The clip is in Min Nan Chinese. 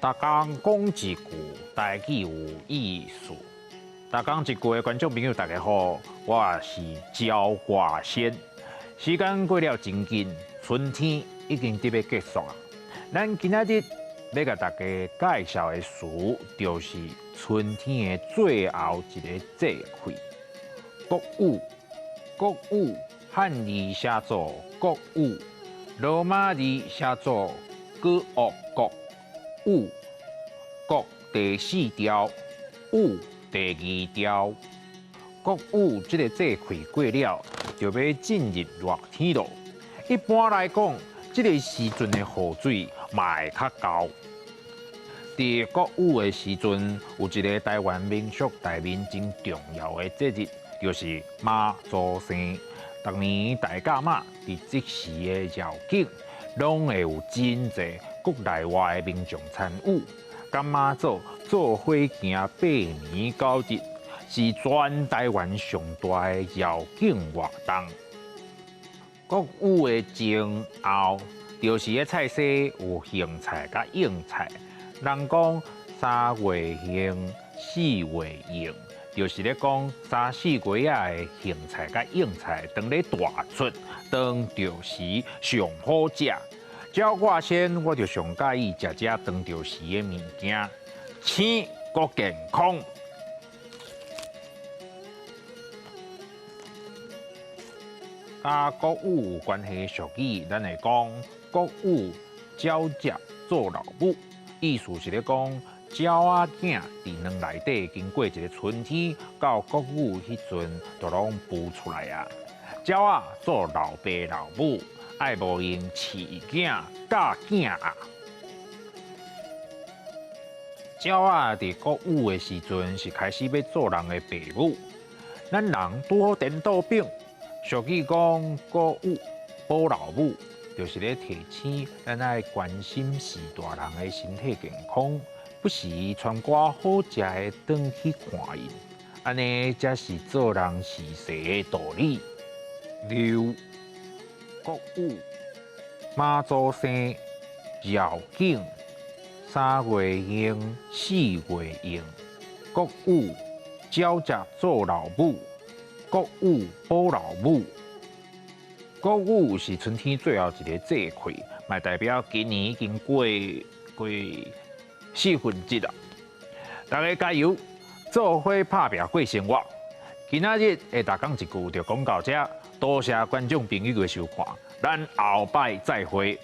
逐工講一句台語有意思。逐工一句的觀眾朋友，大家好，我是焦掛先。時間過了真緊，春天已經佇欲結束啊。咱今仔日欲共大家介紹的詞，就是春天的最後一个節氣——穀雨。穀雨漢字寫做穀雨，羅馬字寫做閣惡國雨，穀第四調，雨第二調。穀雨這个節氣過了，就欲進入熱天囉。一般來講，這个時陣的雨水嘛會較厚。佇穀雨的時陣，有一个台灣民俗內面真重要的節日，就是媽祖生。逐年大甲媽佇這時的繞境，攏會有真濟國內外的民眾參與，佮媽祖做伙行八暝九日，是全台灣上大的繞境活動。穀雨的前後，就是咧菜市有莖菜佮應菜。人講三月莖，四月應，就是咧講三四月仔的莖菜佮應菜，當咧大出，當著時上好食。焦掛先，我就上佮意食這當著時的物件，青閣健康。佮穀雨有關係的俗語，咱會講穀雨鳥食做老母，意思是咧講鳥仔囝佇卵內底經過一个春天到穀雨彼陣，就攏孵出來啊。鳥仔做老爸老母，愛無閒飼囝教囝啊。鳥仔佇穀雨的時陣是開始欲做人的爸母，咱人拄好顛倒反。俗語講穀雨保老母，就是咧提醒咱愛關心序大人的身體健康，不時傳寡好食的轉去看𪜶，按呢才是做人事世的道理。六穀雨媽祖生繞境三月莖四月應，穀雨鳥食做老母。穀雨保老母，穀雨是春天最後一个節氣，嘛代表今年已經過過四分之一啦。大家加油，做伙拍拚過生活。今仔日的逐工一句就講到這，多謝觀眾朋友的收看，咱後擺再會。